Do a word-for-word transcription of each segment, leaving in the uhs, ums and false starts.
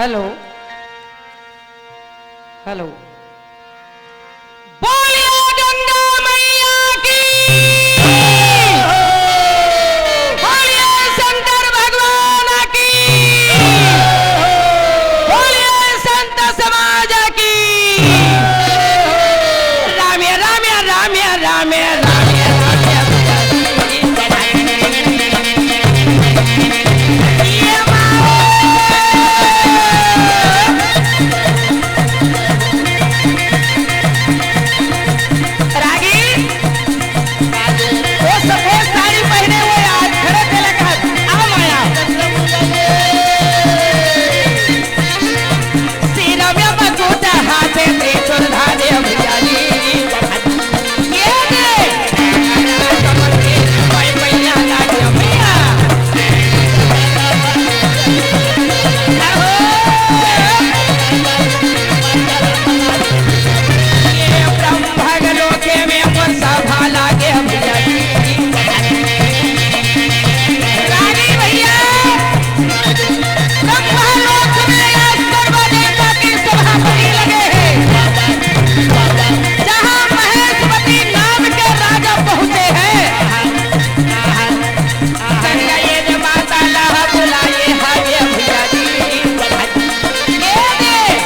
Hello, hello. बोलिए गंगा मैया की, बोलिए शंकर भगवान की, बोलिए संत समाज की। राम या, राम या, राम या, राम या, राम या, राम या। रागी, वो सफेद साड़ी पहने हुए आज खड़े थे, लगा, आओ माया। सिर में मुकुट, हाथ में त्रिशूल धारे भैया जी। ये दे। कोई मैया लागे भैया। आहो। ये ब्रह्म लोके में मोर सभा लागे भैया जी। रागी भैया, ब्रह्मलोक में आज सर्वदेवता के सभापति लगे हैं, जहाँ महेशपति नाम के राजा पहुँचे हैं। गंगा ये जो माता ला बुलाए, हाय भैया जी। ये दे।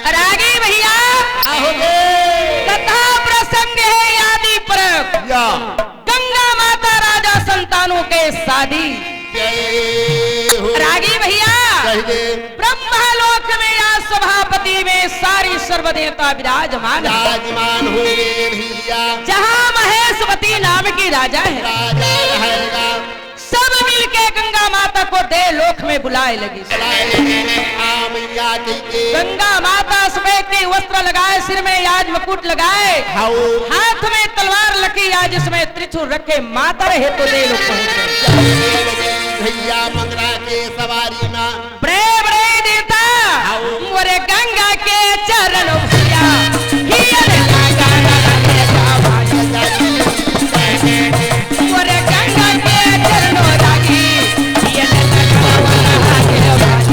रागी भैया, आहो बे। कथा प्रसंग है आदि परब। या। गंगा माता राजा संतानों के शादी। जय हो। रागी भैया, कह दे। ब्रह्मलोक में या सभापति में सारी सर्वदेवता विराजमान है। विराजमान हो रे भैया। जहाँ महेशपति नाम की राजा है। राजा रहेगा। सब मिलके गंगा माता को देवलोक में बुलाए लगी। बुलाए लगी। आ मैया की के। गंगा माता श्वेत वस्त्र लगाए, सिर में आज मुकुट लगाए, हाउ। हाथ में तलवार लगी आज, इसमें त्रिशूल रखे, माता रहे तो देवलोक पहुंचे। भैया मंगरा के सवारी में। बड़े बड़े देवता, हाउ। मोरे गंगा के चरण भैया, हियर लगा लगा के बाबा। मोरे गंगा के चरणों रागी, ये लगा लगा के बाबा।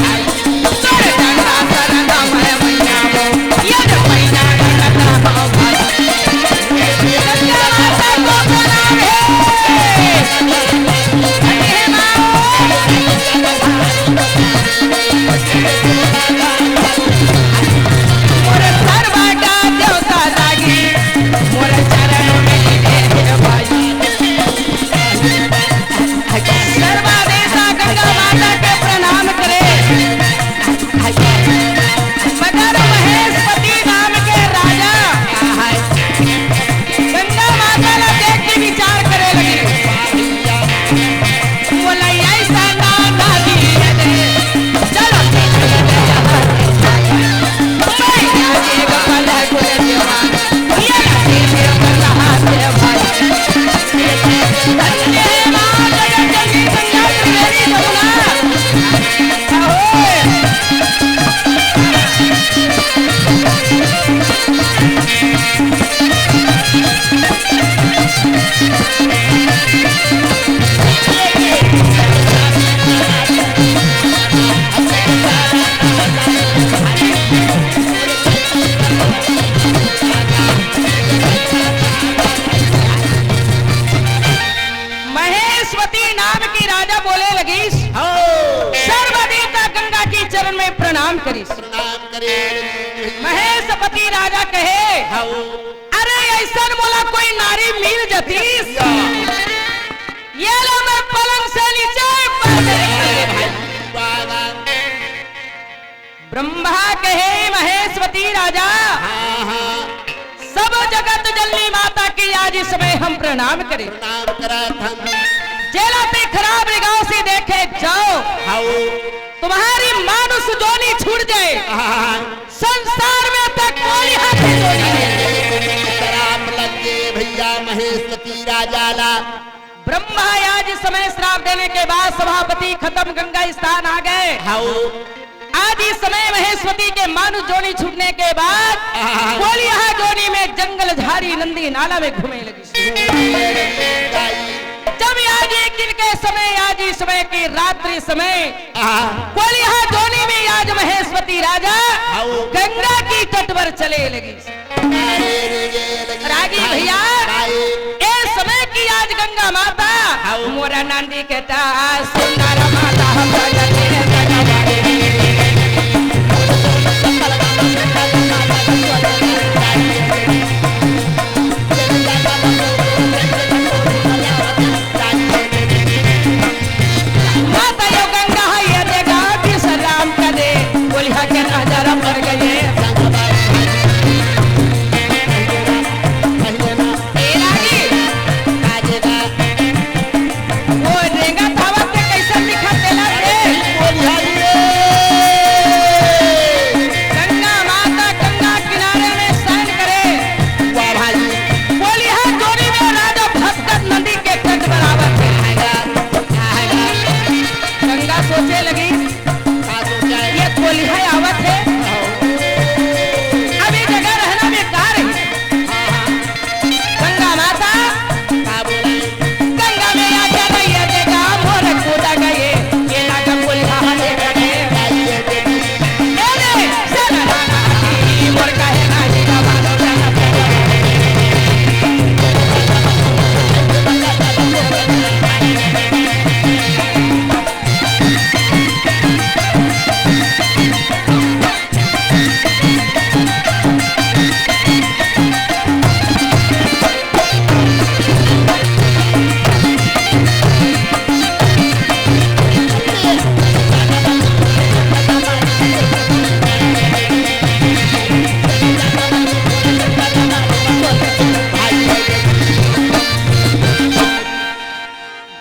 सर्वदेवता गंगा माता के प्रणाम करे। मगर महेशपति नाम के राजा गंगा माता ला देख के विचार करे लगे। बोला, "ऐसा ना, ना दिए दे।" चलो, चलो, चलो, चलो। महेशवती नाम की राजा बोले लगिस, हाँ। सर्वदेवता गंगा की चरण में प्रणाम करिस। प्रणाम करे लगिस। महेशपति राजा कहे, हाँ। अरे ऐसन मोला कोई नारी मिल जतिस, या। ये ले मैं पलंग से नीचे पड़ गई। बाबा। ब्रह्मा कहे, महेशवती राजा, हाँ, हाँ। सब जगत जननी माता की आज इस समय हम प्रणाम करें। प्रणाम करत हन। जेला ते खराब निगाहों से देखे जाओ। हाउ। तुम्हारी मानुष जोनी छूट जाए। हाँ। संसार में तक कोई हाथ नहीं जोड़ी है। श्राप लग गए भैया महेशपति राजा ला। ब्रह्मा आज समय श्राप देने के बाद सभापति खत्म, गंगा स्थान आ गए। हाउ। आज इस समय महेशपति के मानुष जोनी छूटने के बाद हाँ। कोलिहा जोनी में जंगल झाड़ी नंदी नाला में घूमे लगी। जब आज एक दिन के समय, आज इस समय की रात्रि समय हाँ। कोलिहा जोनी में आज महेशपति राजा हाउ। गंगा की तट पर चले लगी। रागी भैया, ए समय की आज गंगा माता, हाउ। मोरा नांदी के ता सुंदर माता, हम माता यो गंगा है, ये देखा विश्राम करे, कोलिहा के नजर पड़ गए। ए रागी, वो रेंगा धावत के कैसे दिखत तेला रे? कोलिहा रे। गंगा माता गंगा किनारे में शयन करे। वाह भाई। कोलिहा जोनी में राजा भस्कत नदी के तट बराबर है। गंगा सोचे लगी, का सोचा है? ये कोलिहा आवत है। अब ये जगह रहना बेकार है। गंगा माता, का बोले? गंगा में आके रहिए, देखा मोर कूदा गए, ये ना जब कोलिहा देख गए। ए रे, सर, मोर काहे नाही जवान।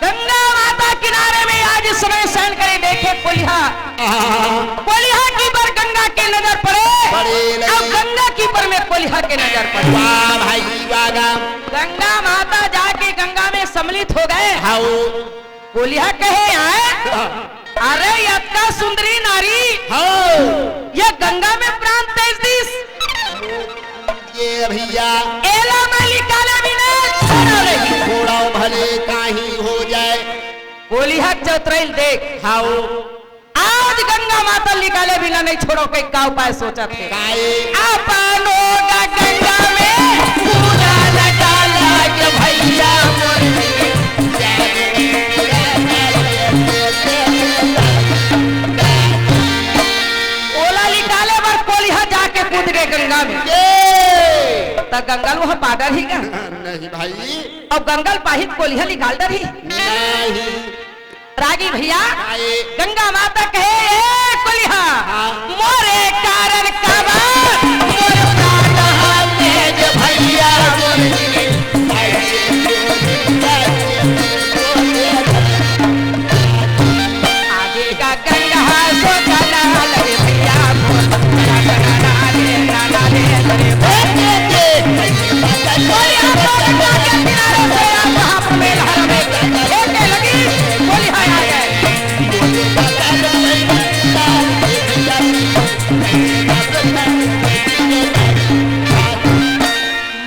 गंगा माता किनारे में आज समय शयन करे, देखे कोलिहा। आहा। कोलिहा की पर गंगा के नजर पड़े। पड़े लगे। अब गंगा की पर में कोलिहा के नजर पड़े। वाह भाई, वाह गा। गंगा माता जाके गंगा में सम्मिलित हो गए। हाउ। कोलिहा कहे आए, हाँ। अरे यतका सुंदरी नारी, हाउ। ये गंगा में प्राण तेज दिस। ये भैया। एला मैं निकाले बिना छोड़ो नहीं। छोड़ो भले काही हो जाए। कोलिहा चौतरैल देख। हाउ। आज गंगा माता निकाले बिना नहीं छोड़ो, कई का उपाय सोचत हे? काए? आपनो गा गंगा में कूदा लगा लाग भैया मोर। ओला निकाले बर कोलिहा जाके कूद गए गंगा में। ये। त गंगा ल वहाँ पागल ही का? नहीं भाई। अब गंगा ल पाही त कोलिहा निकाल डरही। नहीं। रागी भैया, आए। गंगा माता कहे, "ए कोलिहा, हाँ। मोरे कारण का बा, मोर दादा तेज भैया मोर।" आगे का गंगा सोचना लगे भैया मोर, नाना रे, नाना रे, रे, रे। कोलिहा तो गंगा के किनारे से आप वहाँ पर मेल हर में खेलने लगी, कोलिहा आ गए।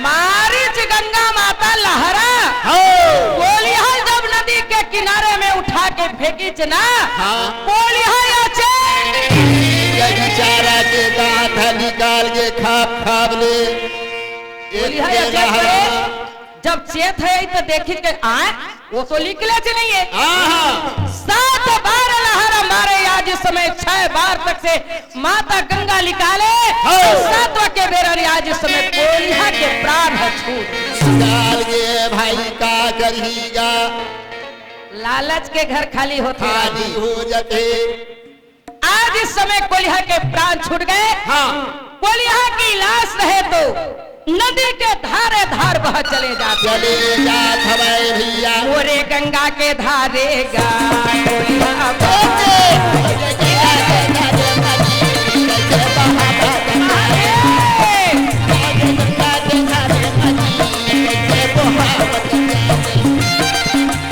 मारिच गंगा माता लहरा, हाँ। कोलिहा जब नदी के किनारे में उठा के फेंकिच ना, हाँ। कोलिहा या चेत। ये बेचारा के दांत ह निकाल के खाब खाब ले। कोलिहा या चेत लहरा। जब चेत हे त देखिच के आए, वो तो निकले च नहीं है। हाँ, हाँ। सात बार लहरा मारे, आज इस समय छह बार तक से माता गंगा निकाले, हाँ। सातवा के बेरा आज इस समय कोलिहा के प्राण ह छूट। निकाल के भाई का करही गा? लालच के घर खाली होथे। खाली हो जाथे। आज इस समय कोलिहा के प्राण छूट गए। हाँ। कोलिहा की लाश रहे तो नदी के धारे धार बह चले जात हे। चले जात हवय भैया। मोरे गंगा के धारे गा, कोलिहा बहा।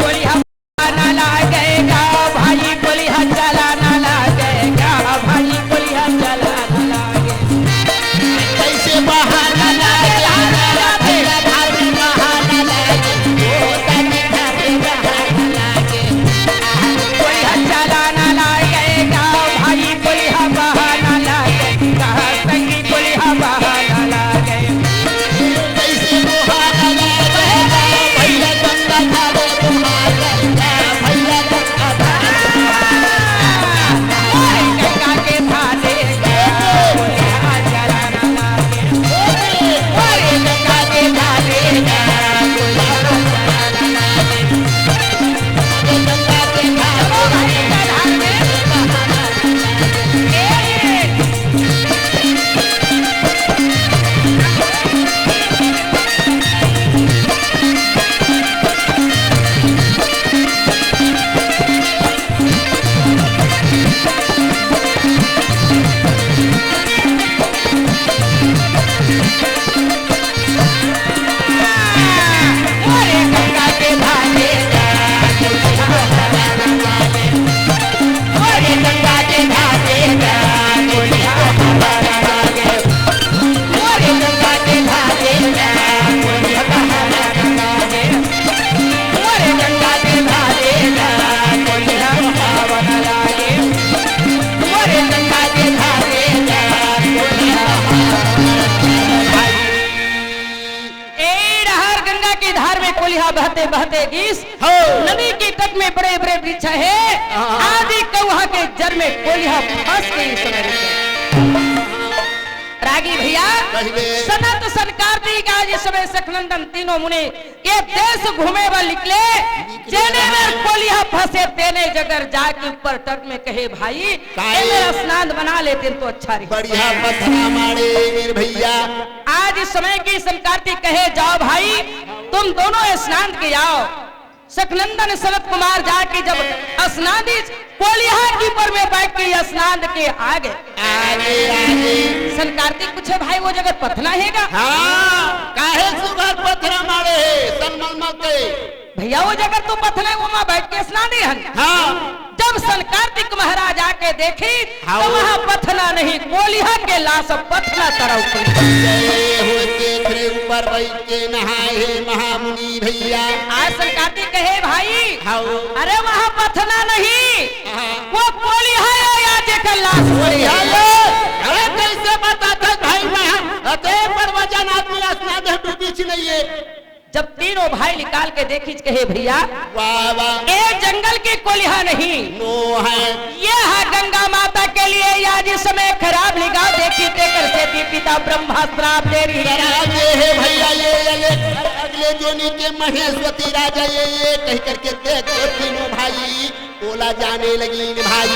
कोलिहा ना लागे गा भाई, कोलिहा चला ना लागे गा भाई, कोलिहा चला ना लागे। कैसे बहाना लागे, भैया धार में बहाना लागे, ओ तनी धार में बहाना लागे। कोलिहा चला ना लागे गा भाई, कोलिहा बहाना लागे, कहा संगी कोलिहा बहाना लागे। कैसे बहाना लागे, भैया गंगा धार में बहाना लागे, भैया गंगा धार में। ए डहर गंगा के धार में कोलिहा बहते बहते गिस। हो। नदी के तट में बड़े बड़े वृक्ष हे। हाँ। आदि कौहा के जर में कोलिहा फंस के इस समय रुके। रागी भैया, कहिबे। सनत सन कार्तिक आज इस समय सखनंदन तीनों मुनि ये देश घूमे बर निकले, निकले जेने रहा। मेर कोलिहा फंसे तेने जगर जाके ऊपर तट में कहे, "भाई, काहे? ए मेर स्नान बना लेते तो अच्छा रही।" बढ़िया पथरा मारे वीर भैया। आज इस समय की सन कार्तिक कहे, "जाओ भाई, तुम दोनों स्नान के आओ।" सखनंदन सनत कुमार जाके जब स्नान कोलिहा के ऊपर में बैठ के स्नान के आगे। आगे, आगे। सन कार्तिक पूछे, "भाई, वो जगह पथना हे गा?" हाँ, काहे सुघर पथरा मारे हे, सन मलमल के। भैया, वो जगह तो पथना हे, वो मा बैठ के स्नान हे हन। हाँ। जब सन कार्तिक महाराज आके देखी, हाँ। तो वहाँ पथना नहीं, कोलिहा के लाश पथना तरह उतरी। जय हो के फिर ऊपर बैठ के नहाए हे महामुनि भैया। आज सन कार्तिक कहे, "भाई, हाँ। अरे वहाँ पथना नहीं, हाँ। वो कोलिहा हे या जेकर लाश पड़े।" कोलिहा हे। अरे कैसे बताथस भाई, मैं अते पर वजन आदमी स्नान हे, डूबीच नहीं हे। जब तीनों भाई निकाल के देखीच कहे, "भैया, वाह, वाह। ए जंगल के कोलिहा नहीं, नो हे। ये हा गंगा माता के लिए या जिस समय खराब निगाह देखी, तेकर सेती पिता ब्रह्मा श्राप दे रही।" श्राप दे हे भैया, ये अगले, अगले जोनी के महेश्वती राजा ये, ये कह करके देख के तीनों भाई ओला जाने लगिन भाई।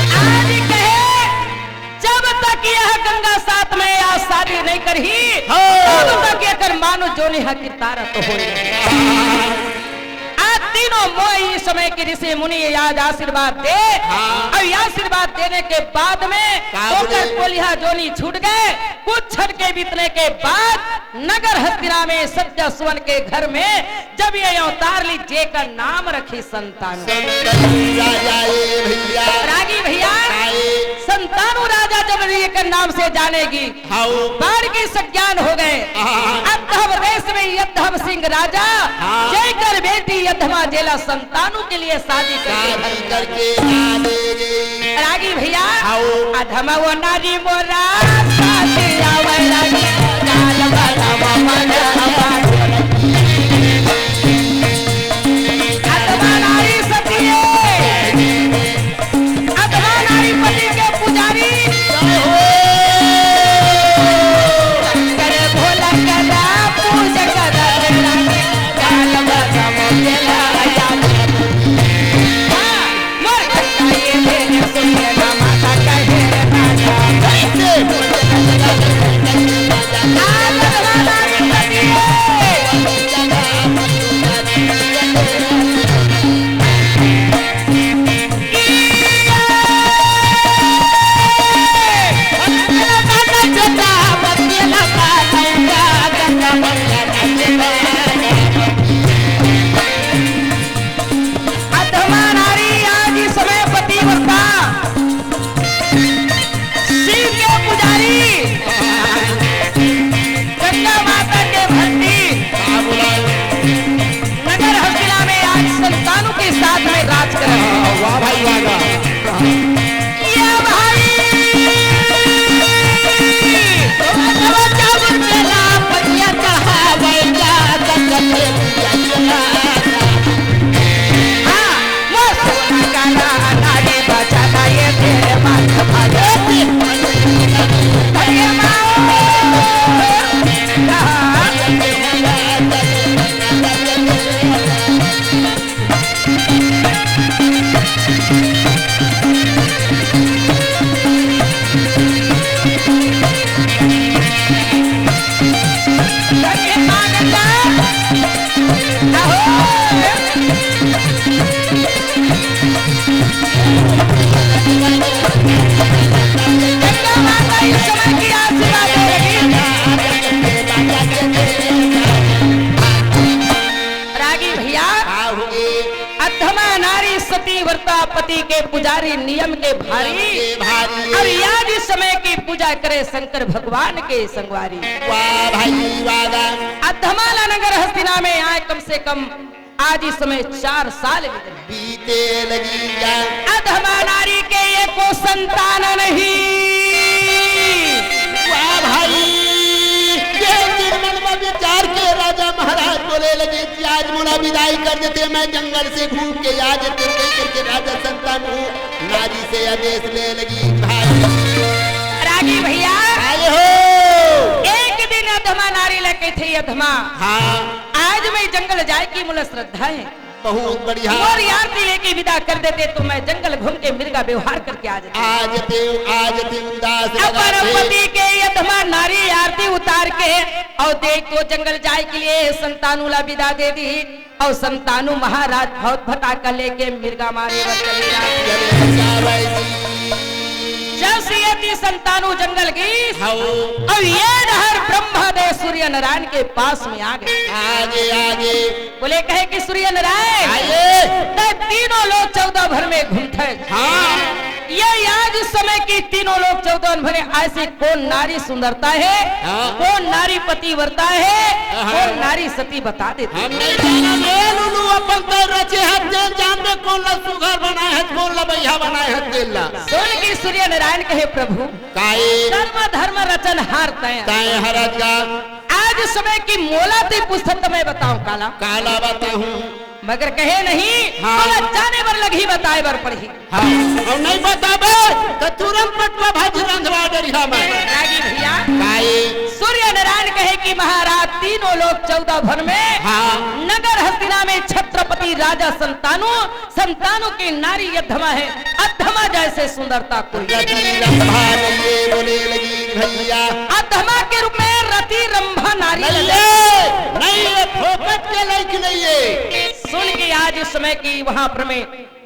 आज कहे, जब तक यह गंगा साथ में या शादी नहीं करही, हाँ। तब तक एकर मानुष जोनी हा किरदार तो होई। आ तीनों मोई समय के ऋषि मुनि ये आज आशीर्वाद दे, हाँ। और ये आशीर्वाद देने के बाद में का ओकर बोले? कोलिहा जोनी छूट गए। कुछ क्षण के बीतने के बाद नगर हस्तिना में सत्य सुवन के घर में जब ये अवतार ली, जेकर नाम रखी संतानु। संतानु राजा ए भैया। रागी भैया, आए। संतानु राजा जब एकर नाम से जानेगी, हाउ। बाढ़ के सज्ञान हो गए। हाँ। अधम देश में अधम सिंह राजा, हाँ। जेकर बेटी अधमा जेला संतानु के लिए शादी करके शादी घर में करके आ गई। रागी भैया, हाउ। अधमा वो नारी मोरा शादी आवे रागी, काल बलम मन हमार। अधमा नारी सती है। अधमा नारी पति के पुजारी। जय हो। शंकर भोला करा पूजा करा, काल बलम बेला आया। हाँ, मोर कथा ये मेरे सुन ना माता कहे राजा। जय हो। ये भाई, थोड़ा, थोड़ा चावल मेला पतिया चढ़ावे जा, सच सच पूजा चला। हाँ, वो सोना काला नारी बचाना, ये तेरे माथ भाले। अरे माओ। रागी भैया, हाँ, हो गए। अधमा नारी सती व्रता पति के पुजारी नियम के भारी। नियम के भारी। अउ आज समय की पूजा करे शंकर भगवान के संगवारी। वाह भाई, वाह, वाह। अधमा ला नगर हस्तिना में आए कम से कम आज इस समय चार साल बीते। बीते लगी जा। अधमा नारी के एको संतान नहीं। वाह भाई, ये दिन मन में विचार के राजा महाराज बोले लगे कि आज मोला विदाई कर देते, मैं जंगल से घूम के आ जाते, कहीं करके राजा संतान हूँ, नारी से आदेश ले लगी भाई। रागी भैया, आए हो। एक दिन अधमा नारी लगे थे, अधमा। हाँ। आज मैं जंगल जाए की मोला श्रद्धा है। बहुत बढ़िया। मोर आरती लेके विदा कर देते तो मैं जंगल घूम के मिर्गा व्यवहार करके आ जाते। आज ते, आज ते उदास अपन लगा थे। पति के अधमा नारी आरती उतार के अउ देख तो जंगल जाए के लिए संतानु ला विदा दे दी अउ संतानु महाराज भौत भटाका लेके मिर्गा मारे बर चले जाते। चले जावे जी। जस ये ती संतानु जंगल गीस। हाँ। अउ ये डहर ब्रह्मा दे सूर्य नारायण के पास में आ गए। आगे, आगे। बोले कहे कि सूर्य नारायण, आइए। तै तीनों लोक चौदह भर में घूमथे। हाँ। ये आज समय की तीनों लोक चौदह भर में ऐसी कौन नारी सुंदरता है, हाँ। कौन नारी पतिव्रता है, हाँ। कौन नारी सती बता देती। हम नहीं जाना, ले लुलू अपन तै रचे हाथ दे, जान दे कौन ला सुघर बनाए है, कौन ला बढ़िया बनाए है, तेल ला। सुन की सूर्य नारायण कहे, प्रभु, काए? सर्व धर्म रचनहार तै। तै हरत का। आज समय की मोला तै पूछत त मैं बताऊं काला। काला बताऊं। मगर कहे नहीं, हाँ। मोला जाने बर लगही, बताए बर पड़ही। हाँ, अउ नहीं बताबे, त तुरंत पटवा भाजी रंधवा डरिहा मैं। रागी भैया। काए? सूर्य नारायण कहे कि महाराज तीनों लोक चौदह भर में हाँ। नगर हस्तिना में छत्रपति राजा संतानु संतानु के नारी अधमा है, अधमा जैसे सुंदरता कोई। रति रंभा नहीं ये बोले लगी भैया। अधमा के रूप में रति रंभा नारी नहीं लगे। ये, नहीं ये फोकट के लायक नहीं ये। सुन के आज इस समय की वहां पर में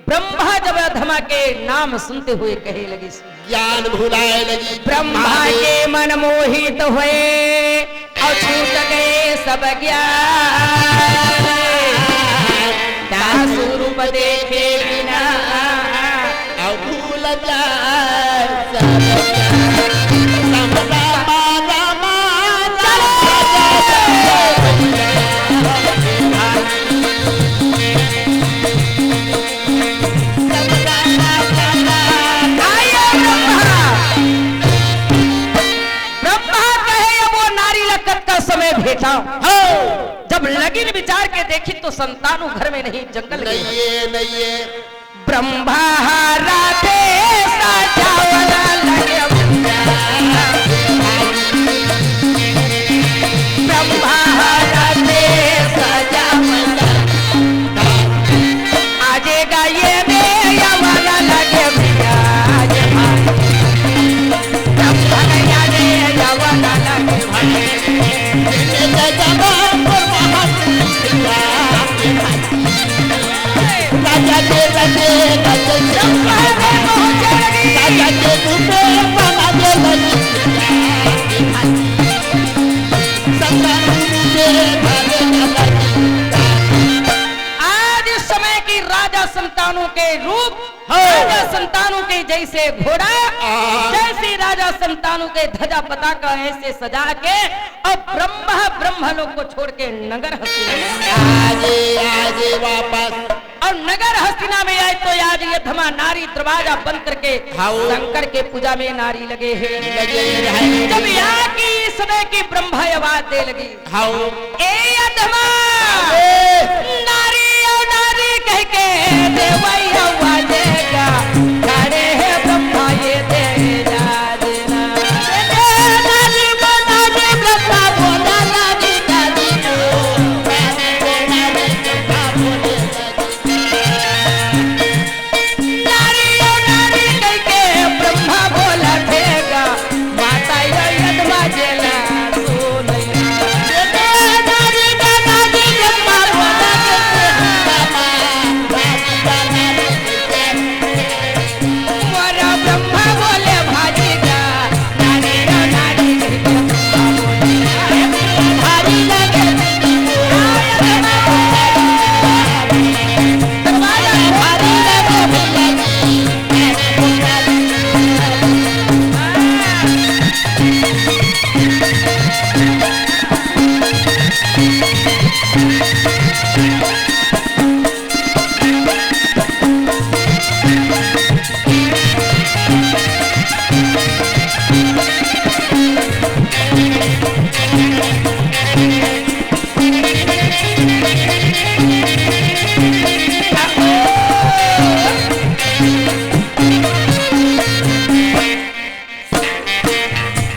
ब्रह्मा जब अधमा के नाम सुनते हुए कहे लगे, ज्ञान भुलाए लगी ब्रह्मा के मन मोहित हुए। अउ छूट गए सब ज्ञान। दास रूप देखे बिना। अउ भूल जा सब ज्ञान। राम राम राम राम। चलो। आइए ब्रह्मा। ब्रह्मा कहे, अब वो नारी ला कतका समय भेटाओ। हो। जब लगिन विचार के देखी तो संतानु घर में नहीं, जंगल में। नहीं है, नहीं है। ब्रह्मा राधे सजावला लगे। ब्रह्मा राधे सजावला। आजे गाये में यवना लगे भैया, आज भाई। जब भगया रे यवना लगे भैया। राजा के राजे, राजा के राजा के रूपे बना दे लगी। संतान रूपे ढाले लगी। आज समय की राजा संतानु के रूप, हाँ। राजा संतानु के जैसे घोड़ा, हाँ। जैसे राजा संतानु के ध्वजा पताका ऐसे सजा के, अब ब्रह्मा ब्रह्म लोक को छोड़ के नगर हस्ती। आजे, आजे वापस। अउ नगर हस्तिना में आए तो आज अधमा नारी दरवाजा बंद करके हाउ। शंकर के पूजा में नारी लगे हे। लगे रहे। जब यहाँ की इस समय की ब्रह्मा आवाज दे लगी, हाउ। A अधमा, how. नारी ओ नारी कह के देवैया वाजेगा, खड़े हे ब्रह्मा ये दे जा देना। ए नारी ओ नारी ब्रह्मा बोला नारी नारी ओ, नारी ओ नारी ब्रह्मा बोले नारी। नारी ओ नारी कह के ब्रह्मा बोला देगा, माता यो अधमा जेला सुनैया। नारी ओ नारी ब्रह्मा बोला देगा, मोरा ब्रह्मा बोले भाजी जा, नारी ओ नारी कह के ब्रह्मा बोले, भारी लगे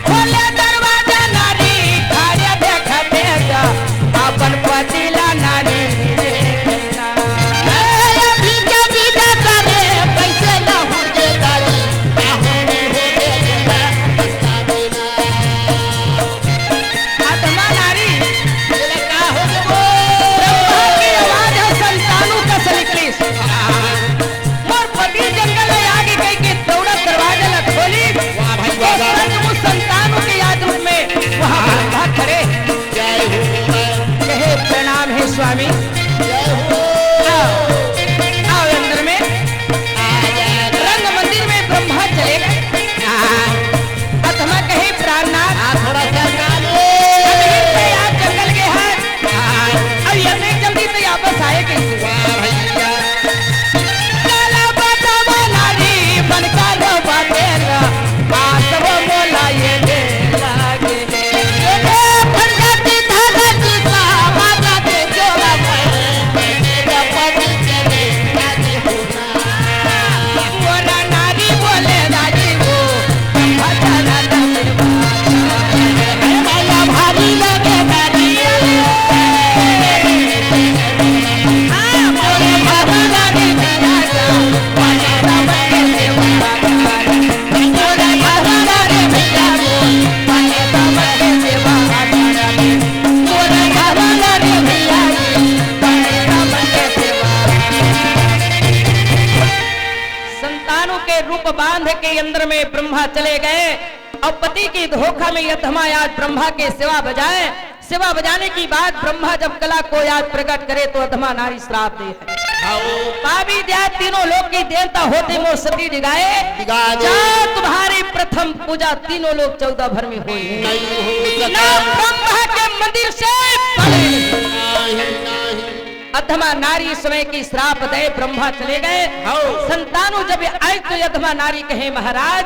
खोले दरवाजा नारी, खड़े देख देख, अपन पति ला नारी। ए, अभी के विदा करे, कैसे ना हो गे दारी, ना हो गे, हो गे, अधमा नारी। बोला, का हो गे वो? ब्रह्मा की आवाज ह संतानु कस निकलिस। मोर पति जंगल ले आगे कहि के दौड़त दरवाजा ला खोलिस। वाह भाई, वाह, वाह। सचमुच संतानु के याद रूप में वहाँ ब्रह्मा खड़े। जय हो। कहे, प्रणाम हे स्वामी। जय हो। आओ, आओ अंदर में। रंग मंदिर में ब्रह्मा चले गए। अधमा कहे, प्राणनाथ, हाँ, थोड़ा सा कान। अभी से आप जंगल गे हन। हाँ। अब ये नहीं जल्दी से वापस आए कइसे? वाह भैया। काला बतावा नारी, मन का रो बातें रो, बात वो मोला ये दे लागे। ये दे फंडा की धागा की सा, बाजा के जोड़ा में, ये पति चले, राजी हो। संतानु के रूप बांध के अंदर में ब्रह्मा चले गए और पति की धोखा में अधमा आज ब्रह्मा के सेवा बजाए। सेवा बजाने की बात ब्रह्मा जब कला को आज प्रकट करे तो अधमा नारी श्राप दे है। हाँ। पापी जात तीनों लोक की देवता होते मोर सती डिगाए। डिगा दे। जा तुम्हारी प्रथम पूजा तीनों लोक चौदह भर में होई। नहीं हो सका। ना ब्रह्मा के मंदिर से परे। नहीं, नहीं। अधमा नारी समय की श्राप दे ब्रह्मा चले गए। हाँ। संतानु जब आए तो अधमा नारी कहे, महाराज,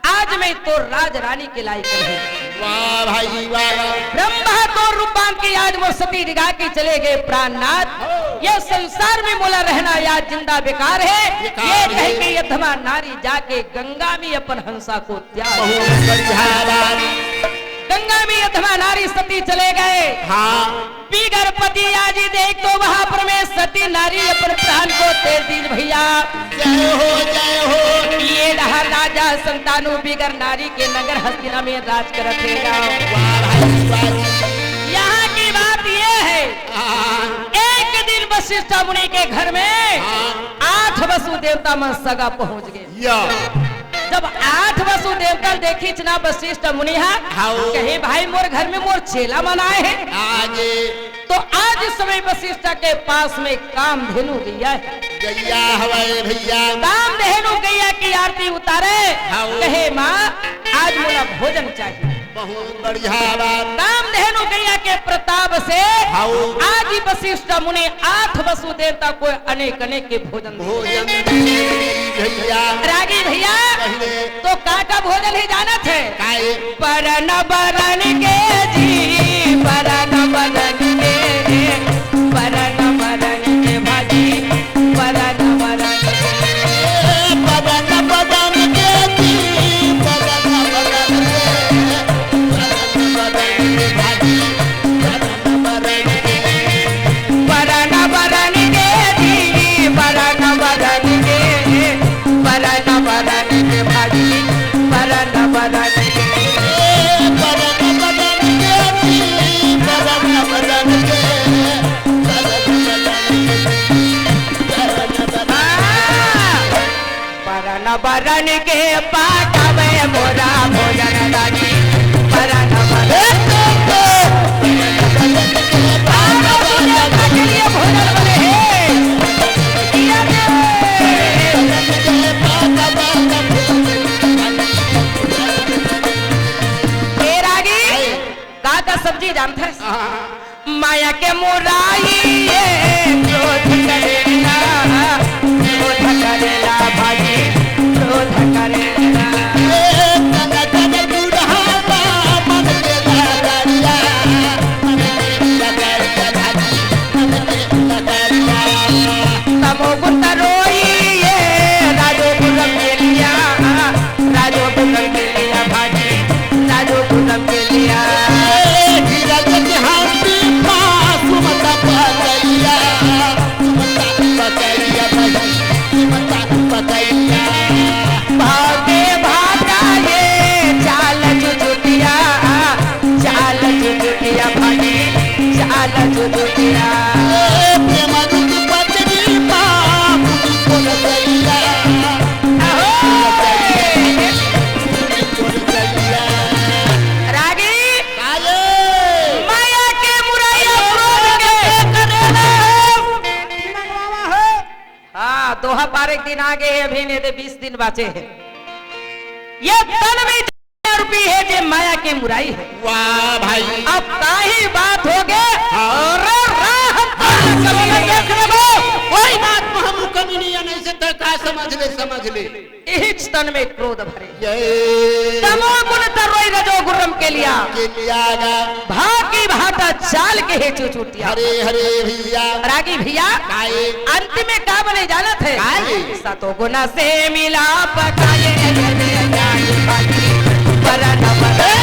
आज मैं तो राज रानी के लायक नहीं। वाह भाई, वाह, वाह। ब्रह्मा तो रूप बांध के आज मोर सती डिगा के चले गए, प्राणनाथ। हाँ। ये संसार में मोला रहना आज जिंदा बेकार है। बेकार ये कह है। के अधमा नारी जाके गंगा में अपन हंसा को त्याग। बहुत बढ़िया बात। गंगा में अधमा नारी सती चले गए। हाँ। बिगर पति आजी देख तो वहां पर में सती नारी अपन प्राण को दे दीस भैया। जय हो, जय हो। ये रहा राजा संतानु बिगर नारी के नगर हस्तिना में राज करत रहेगा। वाह भाई, वाह। यहाँ की बात ये है, हाँ। एक दिन वशिष्ठ मुनि के घर में हाँ। आठ वसु देवता मन सगा पहुंच गए। या। जब आठ वसु देवता देखिस ना वशिष्ठ मुनि हा, हाउ। कहे, भाई, मोर घर में मोर चेला मन आए हैं। आगे। तो आज इस समय वशिष्ठ के पास में कामधेनु गैया है। गैया हवय भैया। कामधेनु गैया की आरती उतारे। हाउ। कहे, माँ, आज मोला भोजन चाहिए। बहुत बढ़िया बात। कामधेनु गैया के प्रताप से हाउ। आज ही वशिष्ठ मुनि आठ वसु देवता को अनेक अनेक के भोजन दिए। भोजन दिए भैया। रागी भैया, पहले तो का का भोजन हे जानत हे? काय? बरन बरन के जी, बरन बरन के, बरन बरन के भाजी, बरन बरन के। बरन बरन के जी, बरन बरन के, बरन बरन के भाजी, बरन बरन के। बरन बरन के जी, बरन बरन के, बरन बरन के भाजी, बरन बरन के। बरन बरन के जी, बरन बरन के, बरन बरन के। बरन बरन के पाकबे मोरा भोजन दानी। बरन बरन के पाकबे मोरा भोजन बने हे। किया रे। ए रागी, का का सब्जी जानथस? हाँ। माया के मुराई ये क्रोध करेला, क्रोध करेला भाई, क्रोध करेला। ए, तन तन बुढ़ापा मन के डगरिया, मन के डगरिया भाई, मन के डगरिया। तमो गुण तरोई ये राजो गुण के लिया, राजो गुण के लिया भाई। राजू पूनम के लिया। ए, धीरज के हाथी पास मत पकड़िया, मत पकड़िया भाई, मत पकड़िया। भागे भागा ये चाल चुचुटिया, चाल चुचुटिया भाई, चाल चुचुटिया। ए, प्रेम रूप पत्नी बाबू को रसैया। अहो! रागी, काले। माया के मुरैया क्रोध के करेला। हाँ, दोहा पारे के दिन आगे हे, अभी नहीं दे बीस दिन बाचे हे। ये तन में रूपी हे जे माया के मुराई हे। वाह भाई। अब ताही बात होगे। हाँ। अरे राह हाँ, कभी नहीं देख लेबो। कोई बात में हम कमी नहीं है, नहीं से तो का समझ ले, समझ ले। इहिच तन में क्रोध भरे। जय। तमो गुण तरोई रजो गुरम के लिया। के लिया गा। भागी भाटा चाल के हे चुचुटिया। हरे हरे भैया। रागी भैया। काए। अंत में का बने जानत हे? काए। सतो गुण से मिला पकाए। बरन बरन।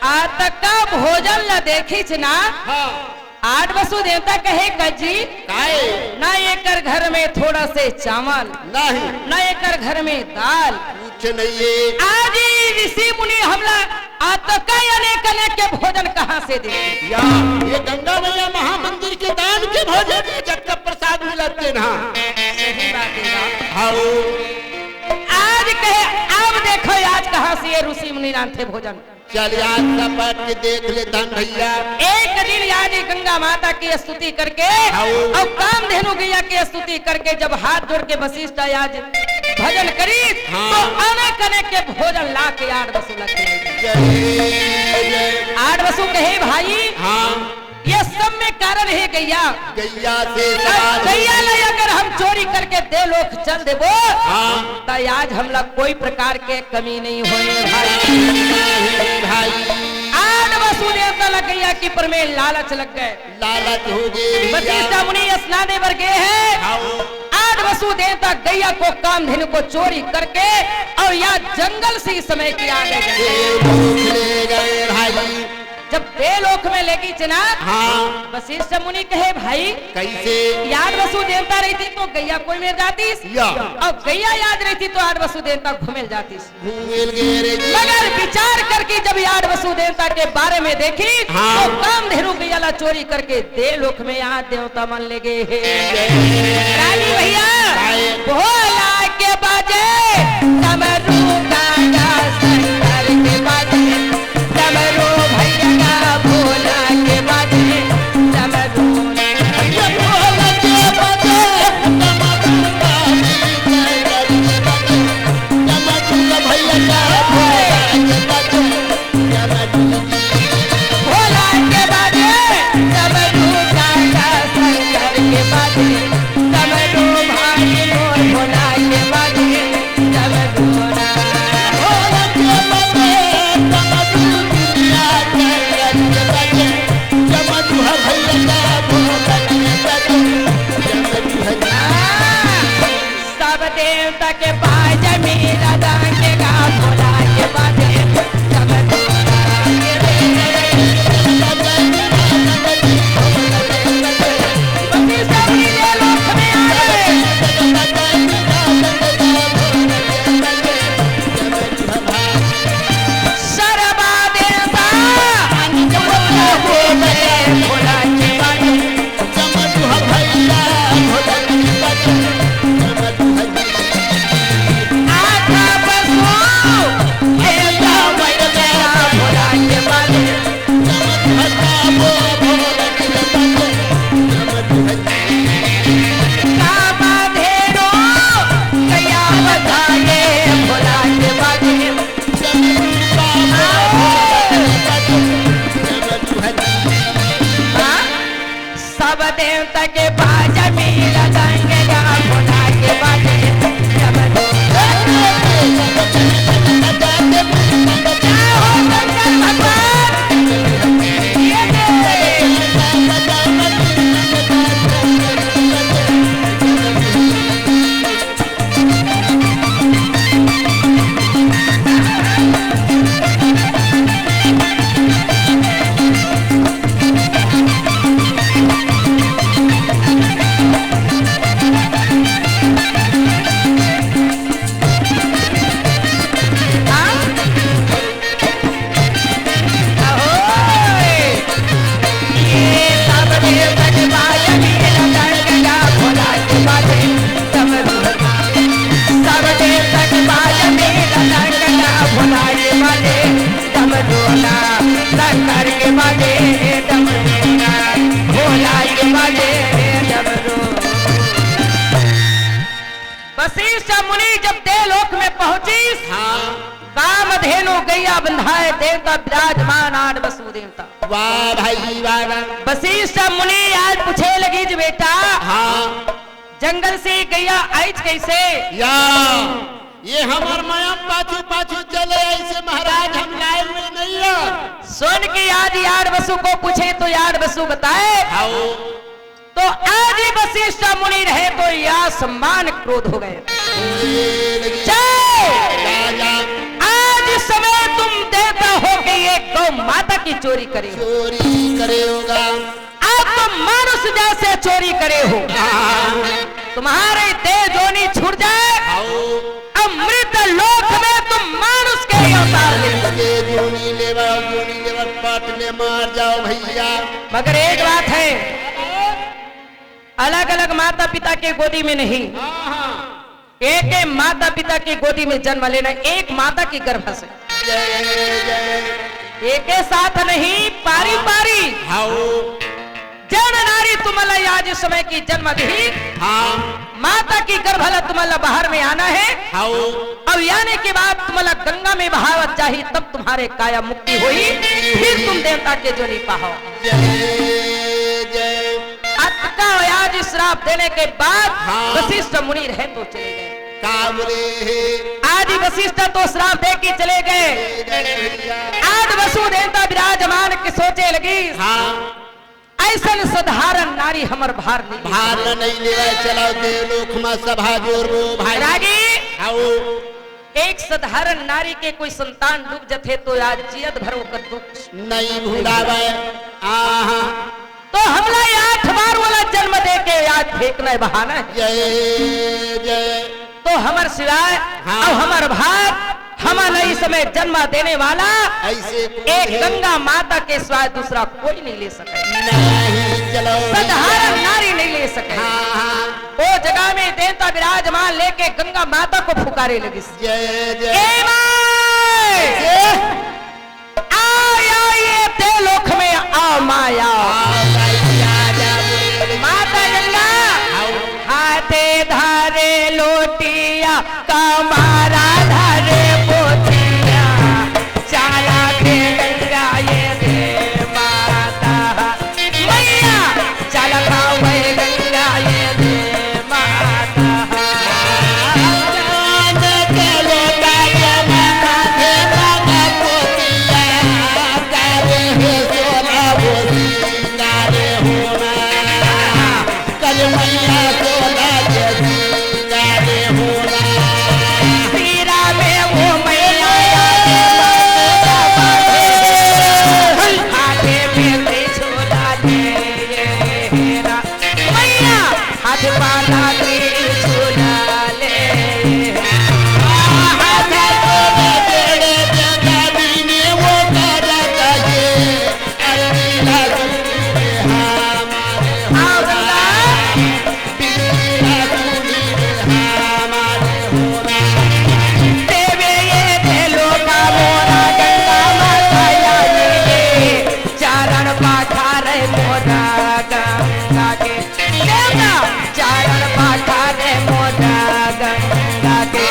आतका भोजन ल देखिच ना। हाँ। आठ वसु देवता कहे, "कजी, काए? ना एकर घर में थोड़ा से चावल, नहीं। ना एकर घर में दाल।" कुछ नहीं है। आज ही ऋषि मुनि हमला आतका अनेक अनेक के भोजन कहाँ से दे? या, ये गंगा मैया महामंदिर के दान के भोजन हे, जब तक प्रसाद मिलत हे ना। सही बात है ना? हाँ। आज कहे, अब देखो आज कहाँ से ये ऋषि मुनि लानथे भोजन। चल आज सपट के देख लेथन भैया। एक दिन आज गंगा माता की स्तुति करके हाँ। अउ कामधेनु गैया की स्तुति करके जब हाथ जोड़ के वशिष्ठ आज भजन करिस हाँ। तो अनेक अनेक के भोजन ला के आठ बसु लग गए। जय जय। आठ बसु कहे भाई हाँ। ये सब में कारण हे गैया। गैया से अब सवाल गैया होथे। ले अगर हम चोरी करके देवलोक चल देबो, हाँ। त आज हमला कोई प्रकार के कमी नहीं होय भाई। नहीं भाई। आठ बसु देवता ला गैया की पर में लालच लग गए। लालच हो गए भैया। वशिष्ठ मुनि स्नान दे बर गए हैं। हाँ। आठ बसु देवता गैया को कामधेनु को चोरी करके अउ या जंगल से इस समय की आ गए। देवलोक ले गए भाई। जब देवलोक में लेगी च ना, हाँ। वशिष्ठ मुनि कहे, "भाई, कैसे? याद वसु देवता रहितिस तो गैया कोई मेर जातिस, या। अउ गैया याद रहितिस तो आठ वसु देवता घूमेल जातिस।" घूमेल गए रे जी। मगर विचार करके जब याद वसु देवता के बारे में देखिस, हाँ। तो कामधेनु गैया ला चोरी करके देवलोक में याद देवता मन ले गए हे। रागी भैया, आए। भोला के बाजे, डमरू गाजा शंकर के बाजे, डमरू भैया का भोला के बाजे, डमरू। ये भोला के बाजे, डमरू भैया का भोला के बाजे। भोला के बाजे, डमरू गाजा शंकर के बाजे, डमरू भाई मोर भोला के बाजे, डमरू ना। भोला के बाजे, डमरू दुनिया के रंग बाजे, डमरू है भैया का भोला के बाजे, डमरू है। सब देवता के बाजे मेरा दांगे गा भोला के बाजे, सब देवता के बाजे। पति सब नीले लोक में आ गए। सर्वा देवता भोला के बाजे, सब देवता के बाजा मेरा दांगे गा भोला के बाजे। जय हो शंकर भगवान। ये दे। वशिष्ठ मुनि जब देवलोक में पहुंचिस, हाँ। कामधेनु गैया बंधाए देवता विराजमान आठ बसु देवता। वाह भाई, वाह, वाह। वशिष्ठ मुनि आज पूछे लगिस, बेटा, हाँ। जंगल से गैया आइस कैसे? या, ये हमर मया पाछू पाछू चले, ऐसे महाराज हम लाए हुए नहीं है। सुन के आज यार बसु को पूछे तो यार बसु बताए। हाँ। तो आज ही वशिष्ठ मुनि रहे तो या सम्मान क्रोध हो गए। जय। राजा। आज समय तुम देवता हो के ये गौ माता की चोरी करे हो। चोरी करे होगा। आज तुम मानुष जैसे चोरी करे हो। हाँ। तुम्हारे देह जोनी छूट जाए। आओ। अमृत लोक में तुम मानुष के ही अवतार ले। के जोनी लेवा, जोनी लेवा, पाट ले मार जाओ भैया। मगर एक बात है, अलग-अलग माता पिता के गोदी में नहीं, हाँ, हाँ। एक ही माता पिता की गोदी में जन्म लेना, एक माता की गर्भ से। जय, जय। एके साथ नहीं, पारी पारी। हाउ। जन नारी तुमला आज समय की जन्म दी। हाँ। माता की गर्भ ला तुमला बाहर में आना है। हाउ। अब आने के बाद तुमला गंगा में बहावत जाही, तब तुम्हारे काया मुक्ति होई, फिर तुम देवता के जोनी पाहो। जय जय। अतका आज श्राप देने के बाद हाँ। वशिष्ठ मुनि रहे तो चले गए। का बोले हे? आज वशिष्ठ तो श्राप दे के चले गए। जय जय भैया। आज वसु देवता विराजमान के सोचे लगी। हाँ। ऐसन साधारण नारी हमर भार नहीं। भार नहीं लेवे, चलो देवलोक में सभा जोर लो भाई। रागी। आओ। एक साधारण नारी के कोई संतान डूब जथे तो आज जियत भर ओकर दुख नहीं भुलावे। आहा। तो हमला आठ बार वाला जन्म दे के आज फेंकना है, बहाना है। जय जय। तो हमर सिवाय हाँ। अब हमर भाग हमला इस समय जन्म देने वाला ऐसे कोई एक है? गंगा माता के सिवाय दूसरा कोई नहीं ले सके। नहीं, चलो। साधारण नारी नहीं ले सके। हाँ, हाँ। ओ जगह में देवता विराजमान लेके गंगा माता को पुकारे लगिस। जय जय। ए माय! जय। आ, आ, ये देवलोक में आ माया। आ, माया, आ, आ, माता गंगा। आओ। हाथे धरे लोटिया, कमारा धरे पोथिया, चाला के गंगा ये दे माता। मैया, चाला खावे गंगा ये दे माता। चांद के लोटा जमा माथे लगा पोथिया, करे हे सोना वो सिंगारे होना। कल मैया सोना के सिंगारे होना। पीरा में वो मैया हाथे में त्रिशूल ले, मैया हाथ बांधा त्रिशूल ले। हाथ में तेरे जगह दीने वो करत है। चरण पखारे मोरा गंगा के। देवता चरण पखारे मोरा गंगा के।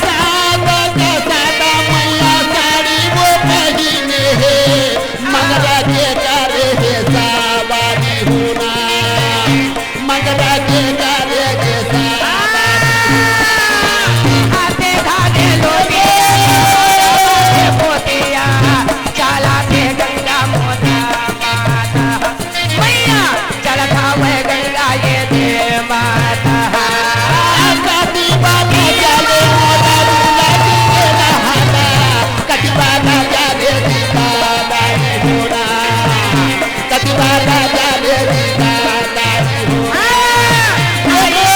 सादा का सादा मैया साड़ी वो पहिने हे, मंगला के करे हे सावारी होना, मंगला के करे हे सावारी होना। हाथे धागे लोगे पोतिया, चाला के गंगा मोरा माता। मैया, चल खावे गंगा ये दे माता। कति बार चले मोरा दुलही के नहाना, कति बार चले दीवाना होना, कति बार चले दीवाना होना। हाँ, हाँ, हाँ।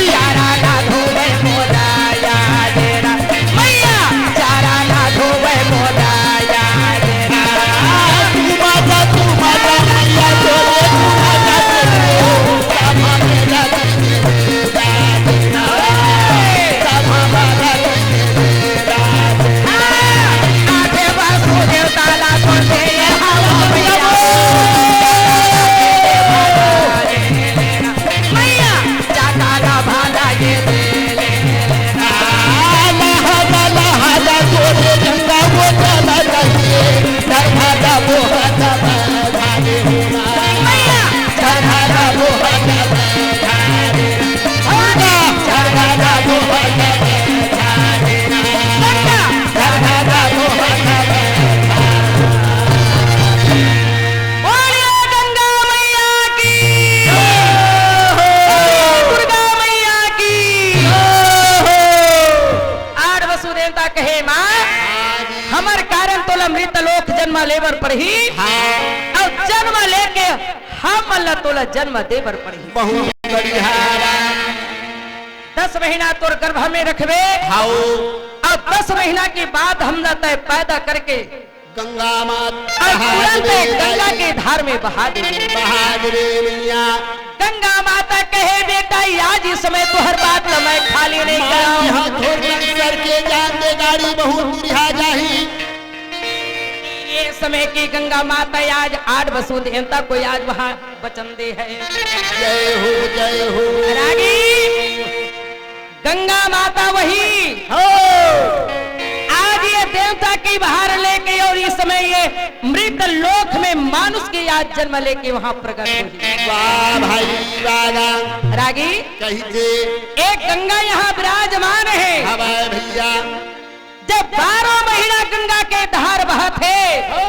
चाला ना धोवे मोरा याद रा। मैया, चारा ना धोवे मोरा याद रा। तू माता, तू माता, मैया तोरे गुना गावे हो। सभा में लगी तेरे राज। सभा में लगी तेरे राज। आठे बार सूर्य ताला तोड़ते ये हवा मैया। मैया, जाता ना भाला ये दे ले। बोलिए गंगा मैया की। बोलिए दुर्गा मैया की। आठ वसु देवता कहे, माँ, हमर कारण तोला मृत लोक जन्म लेबर पड़ही। हाँ। अउ जन्म लेके हमन ला तोला जन्म देबर पड़ही। बहुत बढ़िया। दस महीना तोर गर्भ में रखबे। हाउ। अउ दस महीना के बाद हमला तय पैदा करके गंगा माता अउ तुरंत बहा देबे गंगा दाई। के धार में बहा देबे। बहा देबे मैया। गंगा माता कहे, बेटा, आज इस समय तुहर बात ल मैं खाली नहीं मान कराऊं। यहाँ थोर तन सर के जान दे, गाड़ी बहुत दूरिहा जाही। ये समय की गंगा माता आज आठ बसु देवता को आज वहाँ वचन दे है। जय हो, जय हो। रागी, गंगा माता वही हो। आज ये देवता की भार लेके और इस समय ये मृत लोक में मानुष के आज जन्म लेके वहाँ प्रकट हुई। वाह भाई, वाह, वाह। रागी, कही थे। एक गंगा यहाँ विराजमान है। हाँ भाई भैया। जब बारह महीना गंगा के धार बहत हे, हो।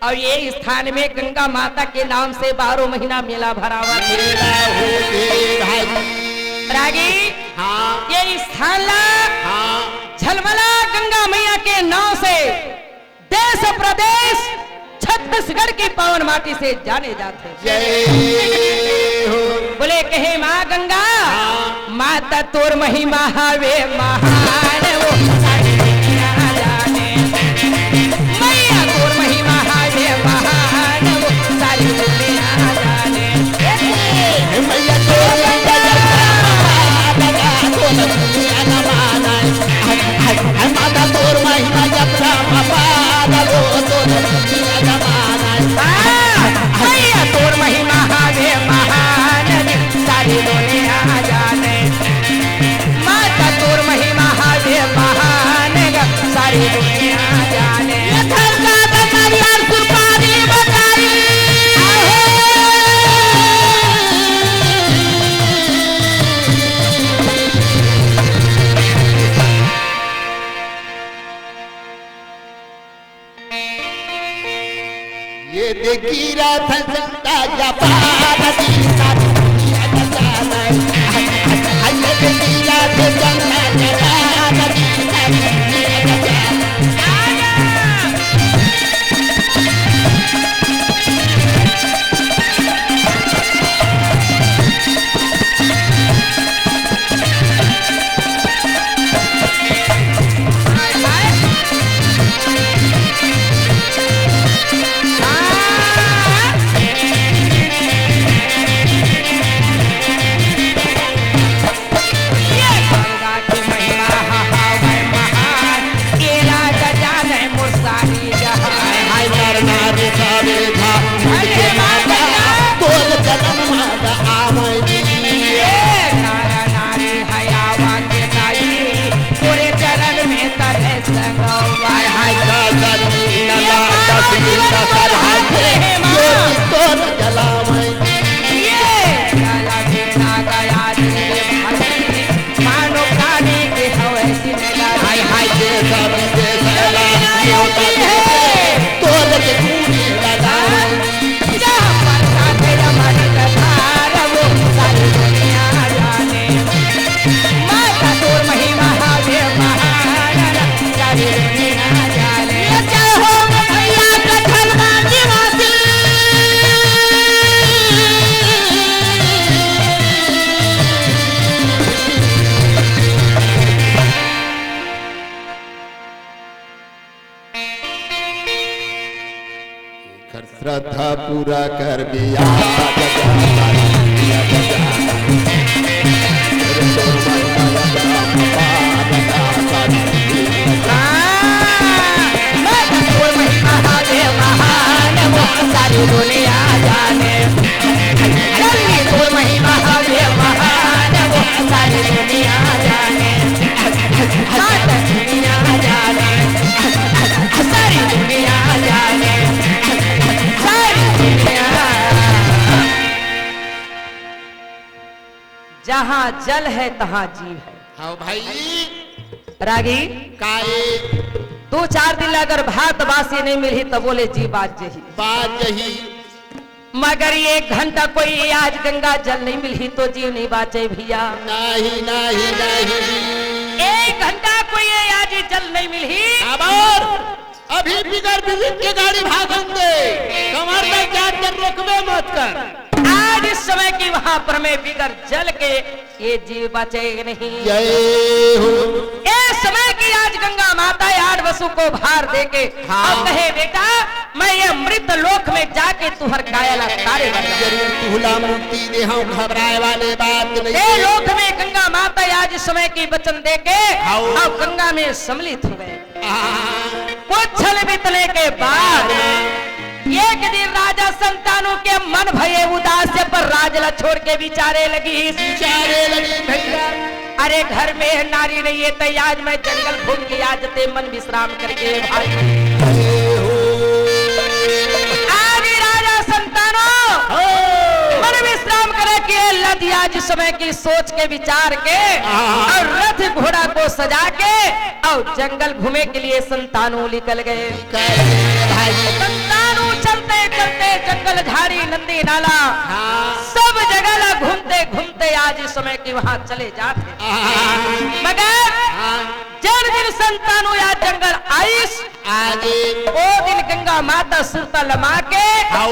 और ये स्थान में गंगा माता के नाम से बारह महीना मेला भरावत हे। मेला होथे भाई। रागी, हाँ। ये स्थान ला हाँ। झलमला गंगा मैया के नाम से देश प्रदेश छत्तीसगढ़ की पावन माटी से जाने जाते हैं। जय हो। बोले कहे माँ गंगा, हाँ। माता तोर महिमा हवे महान, वो सारी दुनिया जाने। मैया तोर महिमा हवे महान, वो सारी दुनिया जाने। हे मैया तोर महिमा हवे महान, वो सारी दुनिया जाने। हे माता तोर महिमा जब राम पाद लो तो दुनिया जमाना। हाँ, मैया तोर महिमा हवे महान, सारी दुनिया जाने। माता तोर महिमा हवे महान, सारी दुनिया जाने। ये घर का बंदर यार सुपारी बजाई। ये देखी रथ संता जपान दीना दुनिया जपान। ये देखी रथ संता जपान दीना दुनिया जपान। हयावा के दाई, तोरे चरण में तले संगवा। हाय हाय का जमीन ये ला मानव दस जीवन मीटर को हर हाथ हाथ में है माँ। ये तोर जलावे। ये जला देना गया तेरे भाई, मानो प्राणी के हवे जिनगा। हाय हाय के जमीन के ये सला, मानव ये जीवन होता है। तोर के कूड़े लगावे। एकर श्रद्धा पूरा कर दिया। हाँ, तोर महिमा हवे महान, वो सारी दुनिया जाने। जल्दी तोर महिमा हवे महान, वो सारी दुनिया जाने। सारी दुनिया जाने, सारी दुनिया जाने, सारी दुनिया। जहाँ जल है, तहाँ जीव है। हाँ भाई। रागी, काहे? दो चार दिन ला अगर भात बासी नहीं मिलही, तब बोले जी बात जही। बात जही। मगर एक घंटा कोई आज गंगा जल नहीं मिलही तो जीव नहीं बाचे भैया। नहीं, नहीं, नहीं। एक घंटा कोई आज जल नहीं मिलही। अब और अभी बिगर बिजली के गाड़ी भागन दे, कमर तक जाकर रोकबे मत कर। आज इस समय की वहां पर मैं बिगर जल के ये जीव बचे नहीं। जय हो। ए समय की आज गंगा माता आज वसु को भार देके हाँ। अउ कहे, "बेटा, मैं ये मृत लोक में जाके तुहर काया ला तारे बन जाऊं।" जरूर तुहला मुक्ति देहूं, घबराए वाले बात नहीं हे है। लोक में गंगा माता आज समय की वचन देके हाँ। अउ गंगा में सम्मिलित हो गए। हाँ। कुछ छल बीतने के बाद एक दिन राजा संतानु के मन भये उदास, पर राज ला छोड़ के बिचारे लगी। बिचारे लगी भैया। अरे घर में नारी नहीं है तो आज मैं जंगल घूम के आज ते मन विश्राम करके भाई। अरे हो। आज राजा संतानु हाँ। मन विश्राम करे के लद आज समय की सोच के विचार के हाँ। अउ रथ घोड़ा को सजा के अउ जंगल घूमे के लिए संतानु निकल गए। निकल गए भाई। संतानु चलते चलते जंगल झाड़ी नंदी नाला हाँ। सब जगह ला घूमते घूमते आज इस समय की वहाँ चले जाते। हाँ। मगर हाँ। जन दिन संतानु या जंगल आइस आगे। ओ दिन गंगा माता सुरता लमा के हाउ।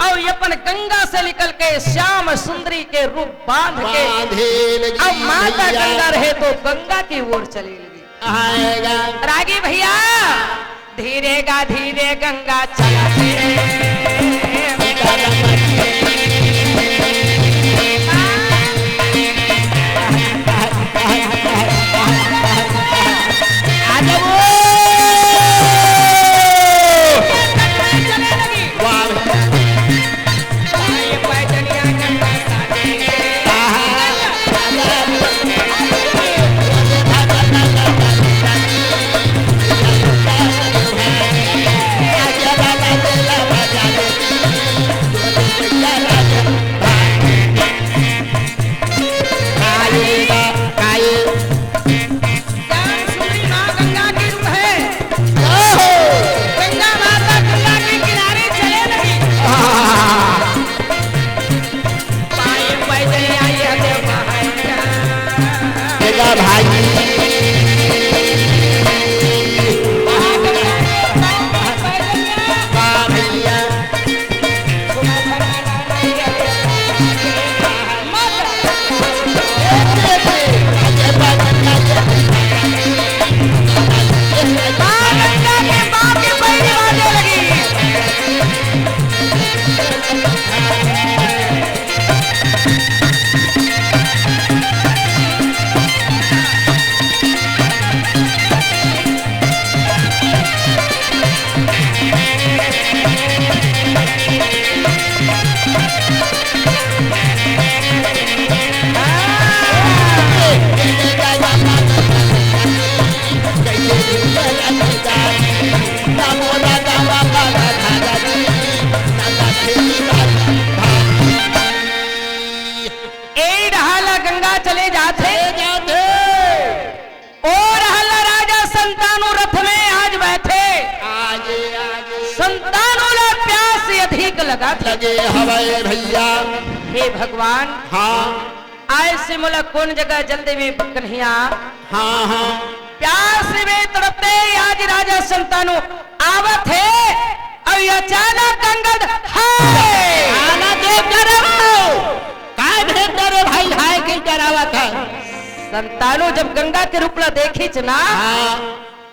अउ अपन गंगा से निकल के श्याम सुंदरी के रूप बांध के बांधे लगी अउ माता भैया। गंगा रहे तो गंगा की ओर चले लगी। आएगा। रागी भैया, धीरे गा धीरे गंगा चला के। श्याम सुंदरी माँ गंगा की रूप है। गंगा माता गंगा के किनारे चले लगी। पाए पैदल आई है देवता है। देखा भाई। ए डहार ला गंगा चले जाथे। चले जाथे। ओ रहल राजा संतानु रथ में आज बैठे। आगे, आगे। संतानु ला प्यास अधिक लगत। लगे हवय भैया। हे भगवान। हाँ। आए से मोला कोन जगह जल देवे कन्हैया। हाँ, हाँ। प्यास में तड़पते आज राजा संतानु आवत हे, अउ अचानक गंगा द-, हाय! आना देख डरे हो। काय भेद डरे भाई, हाय के डरावत है? संतानु जब गंगा के रूप ला देखिच ना, हाँ।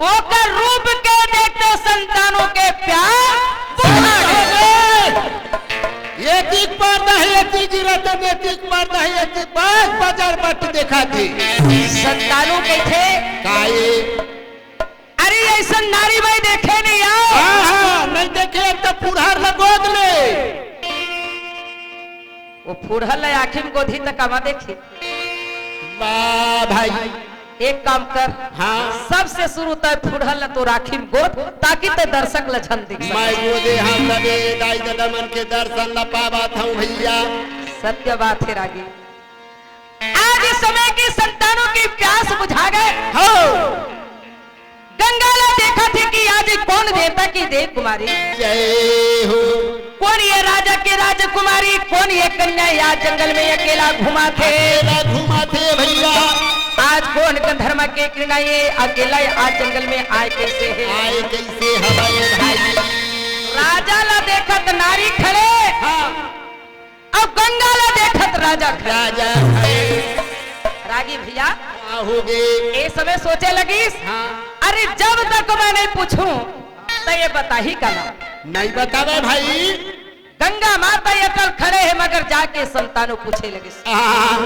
ओकर रूप के देखते संतानु के प्यास बुझा गे। एतिक पर्दा हे, एतिक गिरत हे, एतिक पर्दा हे, एतिक बस बजर बट देखा थी। संतानु कहिथे, काये? अरे, अइसन नारी मैं देखे नहीं आओ। हाँ, हाँ, नहीं देखे, एक तो पुरहर ल गोद ले। वो फुड़हल ल आँखी में गोदही त कामा देखी। वाह भाई। एक काम कर, हाँ। सबसे शुरू तय फुड़हल ल तो आँखी में गोद, ताकि तय दर्शक ल झन दिख सके। मैं गोदे हाँ तबे दाई ददा मन के दर्शन ल पावत हूँ भैया। सत्य बात हे रागी। आज इस समय की संतानों की प्यास बुझा गए। हो। गंगा ला देखा थे कि आज कोन देवता की देव कुमारी। जय हो। कोन ये राजा के राजकुमारी, कोन ये कन्या या जंगल में अकेला घुमा थे। अकेला घुमा थे भैया। आज कोन गंधर्व के कन्या ये अकेला आज जंगल में आए कैसे है? आए कैसे हवाए भाई? राजा ला देखत नारी खड़े। हाँ। अब गंगा ला देखत राजा खड़े। राजा खड़े। रागी भैया, का होगे? ए समय सोचे लगिस, हाँ। अरे, जब तक मैं नहीं पूछूं, त ये बताही काला? नहीं बतावे भाई। गंगा माता अटल खड़े हे, मगर जाके संतानु पूछे लगिस। हाँ।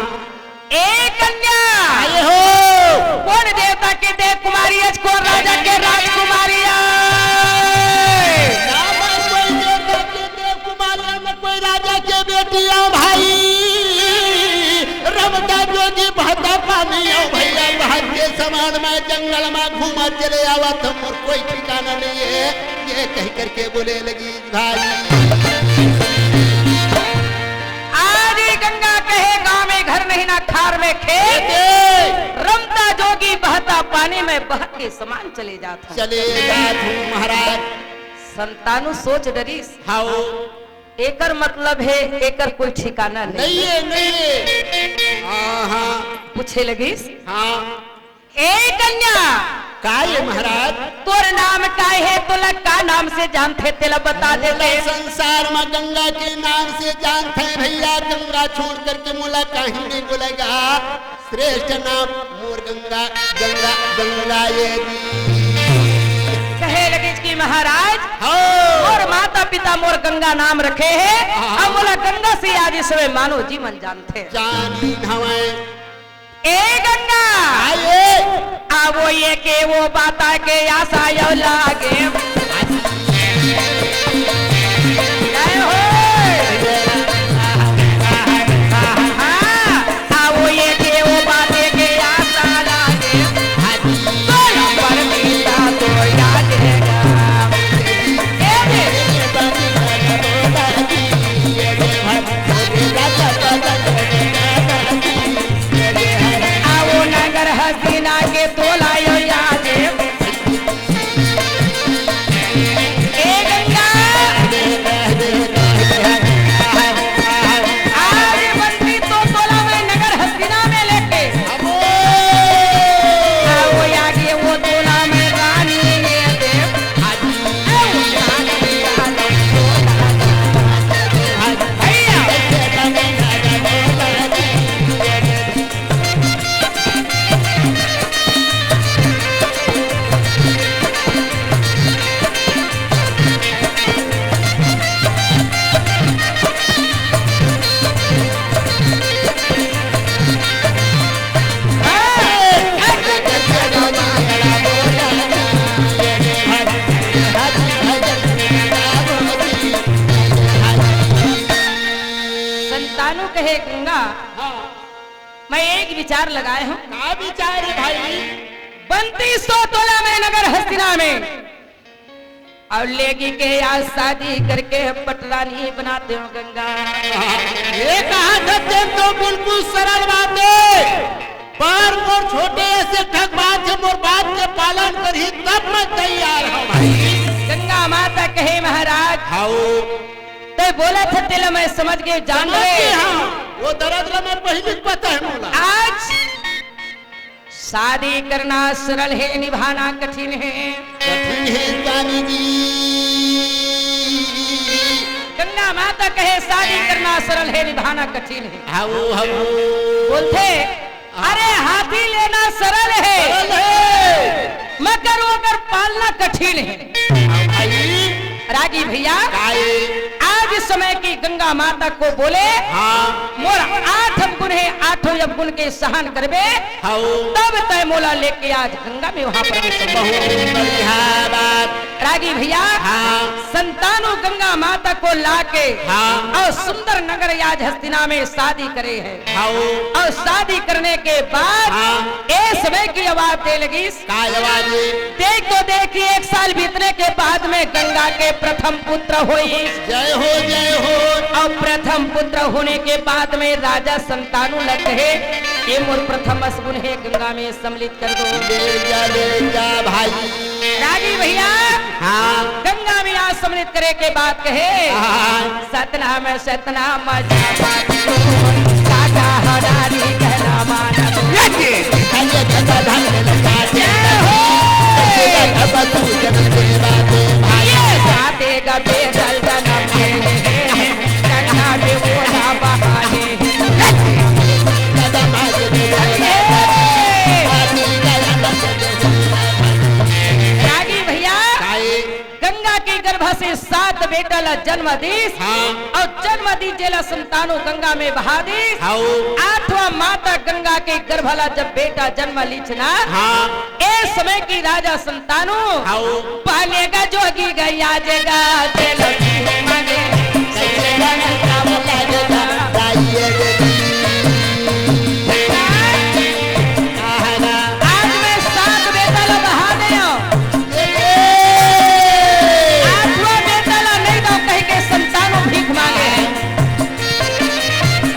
ए कन्या! आए हो। कोन देवता के देव कुमारी अस, कोन राजा के राजकुमारी अस? ना मैं कोई देवता के देव कुमारी अस, ना कोई राजा के बेटी अस भाई। रमता जोगी बहता पानी अस भैया, बहत के समान मैं जंगल में घूमा चले आवत हंव, मोर कोई ठिकाना नहीं हे। ये कहि करके बोले लगी भाई। आज ही गंगा कहे गांव में घर नहीं ना खार में खेत। रमता जोगी बहता पानी में बह के समान चले जात हंव। चले जात हंव महाराज। संतानु सोच डरिस। हाँ। एकर मतलब हे, एकर कोई ठिकाना नहीं। नहीं हे, नहीं हे। हाँ, हाँ। पूछे लगिस। हाँ। ए कन्या! का ये महाराज? तोर नाम का हे? तोला का नाम से जानथे, तेला बता दे मोला दे। संसार म गंगा के नाम से जानथे भैया, गंगा छोड़ करके मोला कहीं नहीं बोलेगा। श्रेष्ठ नाम मोर गंगा, गंगा, गंगा ये जी। कहे लगिस कि महाराज, हाँ। मोर माता पिता मोर गंगा नाम रखे हे, हाँ। अब मोला गंगा से आज इस समय मानो जीवन जानथे। जानी हवै। ए गंगा! आए। आवो ये के वो बाता के आसा यो लागे। जय हो। हाँ, आवो ये के वो बाते के आसा लागे। तो नंबर पीता तो यादेगा। ए रे। आवो नगर हसीना के तोला यो याद। ए गंगा। आज बंसी तो तोला मैं नगर हसीना में लेके। आवो याद ये वो तोला मैं रानी ये दे। संतानु कहे गंगा, हाँ। मैं एक विचार लगाए हंव। का विचार हे भाई? बंसी तो तोला मैं नगर हस्तिना में अउ लेगी के आज शादी करके पटरानी बनाते हंव गंगा। ये कहा सत्यम तो बिल्कुल सरल बात हे। पर मोर छोटे से ठक बात हे, मोर बात के पालन करही तब मैं तैयार हंव भाई। गंगा माता कहे महाराज, हाउ। तैं बोलत हस तेला मैं समझ गे, जान समझ ले। गे, हाँ। वो दरद ला मैं पहिली पता हे मोला। आज शादी करना सरल हे, निभाना कठिन हे। कठिन हे जानी जी। गंगा माता कहे शादी करना सरल हे, निभाना कठिन हे। How, how. बोलथे, अरे, हाथी लेना सरल हे, सरल हे। मगर ओकर पालना कठिन हे। भाई। रागी भैया, काहे? आज इस समय की गंगा माता को बोले, हाँ। मोर आठ अवगुण हे, आठों अवगुण के सहन करबे, हाउ। तब तैं मोला लेके आज गंगा में वहां पर हम सब बहुत बढ़िया बात। रागी भैया, हाँ। संतानु गंगा माता को लाके हाँ। अउ सुंदर नगर आज हस्तिना में शादी करे हे। हाउ। अउ शादी करने के बाद हाँ। ए समय की आवाज दे लगिस। का आवाज हे? देख तो देख, एक साल बीतने के बाद में गंगा के प्रथम पुत्र होइस। जय हो, जय हो। अउ प्रथम पुत्र होने के बाद में राजा संतानु ल कहे, ये मोर प्रथम असगुन हे, गंगा में सम्मिलित कर दो। ले जा, ले जा भाई। रागी भैया, हाँ। गंगा में आज सम्मिलित करे के बात कहे। हाँ। सतनाम सतनाम जप करो, राजा हरारी कहना मानो। ये जी। जय हो। जय हो। साते गबे जल जनम के, गंगा में ओला बहाने। ये जी। बेटा ला जन्म दीस। हाँ। अउ जन्म दीस जेला संतानो गंगा में बहा दीस। हाँ। आठवां माता गंगा के गर्भ ला जब बेटा जन्म लीस ना, हाँ। ए समय की राजा संतानो, हाँ। पहले गा जोगी गया जेगा, जेला मांगे, आज मैं सात बेटा ला बहा दे हूँ। आठवां बेटा ला नहीं दो कह के संतानो भीख मांगे।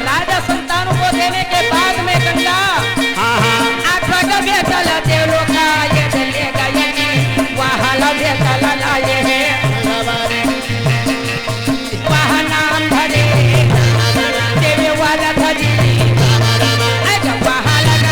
राजा संतानो को देने के बाद में गंगा, हाँ, हाँ। आठवां का बेटा ला देव लोका ये दे लेगा ये जी, वहाँ ला बेटा ला लाए हैं। वहाँ नाम धरे, देवे वाला धरी। अरे वहाँ लगा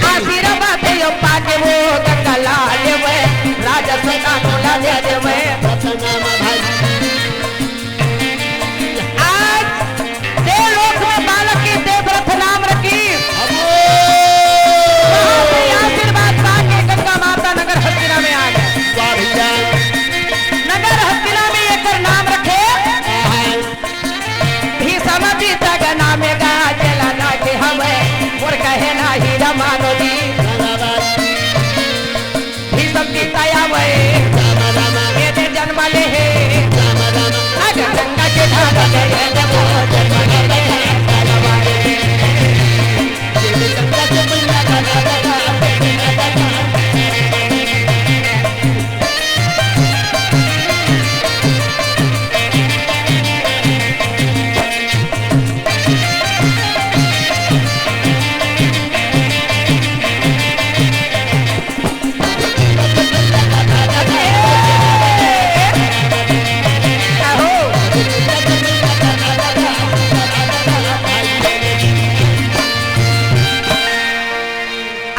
आशीर्वाद यो पाके वो गंगा ला लेवे, राजा सुल्तान ला दे देवे। आज देवलोक में बालक की देवव्रत नाम रखी। वहाँ से आशीर्वाद पाके गंगा माता नगर हस्तिना में आ गए। वाह भैया। नगर हस्तिना में एकर नाम रखे। भीषम पिता का नाम गाजला लागे हमें, मोर कहे ना हीरा मानो दी। भीषम पिता आवे, ये दे जन्म ले हे। अगर गंगा के धार में ये दे वो जन्म ले हे।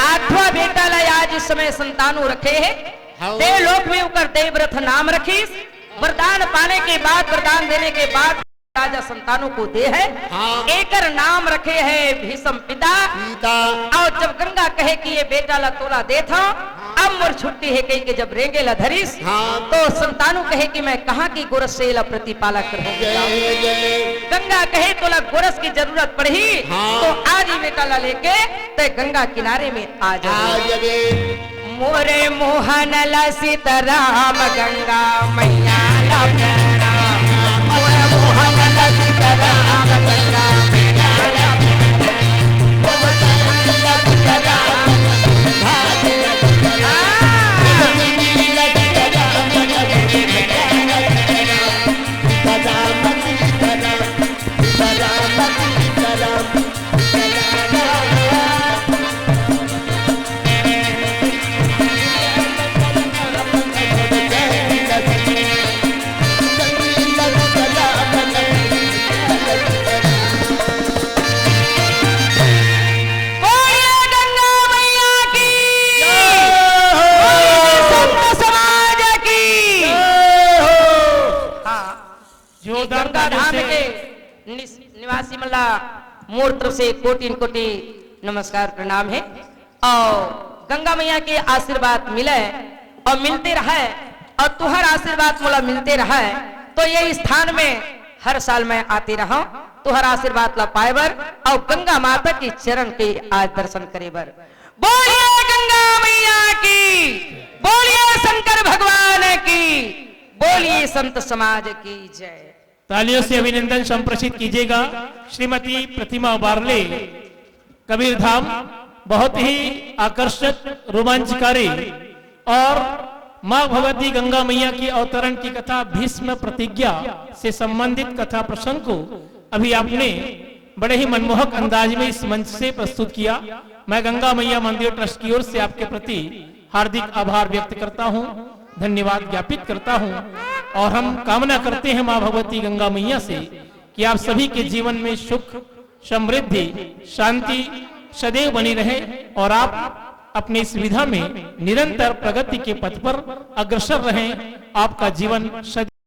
आठवां बेटा ला आज इस समय संतानु रखे हे। हाँ। देवलोक में ओकर देवव्रत नाम रखिस। वरदान पाने के बाद, वरदान देने के बाद राजा संतानु को दे हे। हाँ। एकर नाम रखे हे भीषम पिता। पिता। अउ जब गंगा कहे कि ये बेटा ला तोला देथंव, हाँ। अब मोर छुट्टी हे कहि के जब रेंगे ला धरिस, हाँ। तो संतानु कहे कि मैं कहाँ की गोरस से एला प्रतिपालक रहूं। जय, जय। गंगा कहे तोला गोरस की जरूरत पड़ही, हाँ। तो आज ही बेटा ला लेके ते गंगा किनारे में आ जा। आ जाबे। मोरे मोहन ला सीताराम गंगा मैया ला प्रणाम। मोरे मोहन ला सीताराम गंगा मैया ला प्रणाम। बोलिए गंगा मैया की। जय हो। बोलिए संत समाज की। जय हो। हाँ। जोरदार गंगा तालियों धाम से। के निस-, निवासी मन ला मोर तरफ से कोटिन कोटि नमस्कार प्रणाम हे। अउ गंगा मैया के आशीर्वाद मिले अउ मिलते रहे अउ तुहर आशीर्वाद मोला मिलते रहे, तो ये स्थान में हर साल मैं आते रहूं तुहर आशीर्वाद ला पाए बर अउ गंगा माता के चरण के आज दर्शन करे बर। बोलिए गंगा मैया की, बोलिए शंकर भगवान की, बोलिए संत समाज की जय। तालियों से अभिनंदन संप्रेषित कीजिएगा श्रीमती प्रतिमा बारले। कबीर धाम बहुत ही आकर्षक, रोमांचकारी और माँ भगवती गंगा मैया की अवतरण की कथा भीष्म प्रतिज्ञा से संबंधित कथा प्रसंग को अभी आपने बड़े ही मनमोहक अंदाज में इस मंच से प्रस्तुत किया। मैं गंगा मैया मंदिर ट्रस्ट की ओर से आपके प्रति हार्दिक आभार व्यक्त करता हूँ, धन्यवाद ज्ञापित करता हूँ और हम कामना करते हैं माँ भगवती गंगा मैया से कि आप सभी के जीवन में सुख, समृद्धि, शांति सदैव बनी रहे और आप अपनी इस विधा में निरंतर प्रगति के पथ पर अग्रसर रहें। आपका जीवन सदी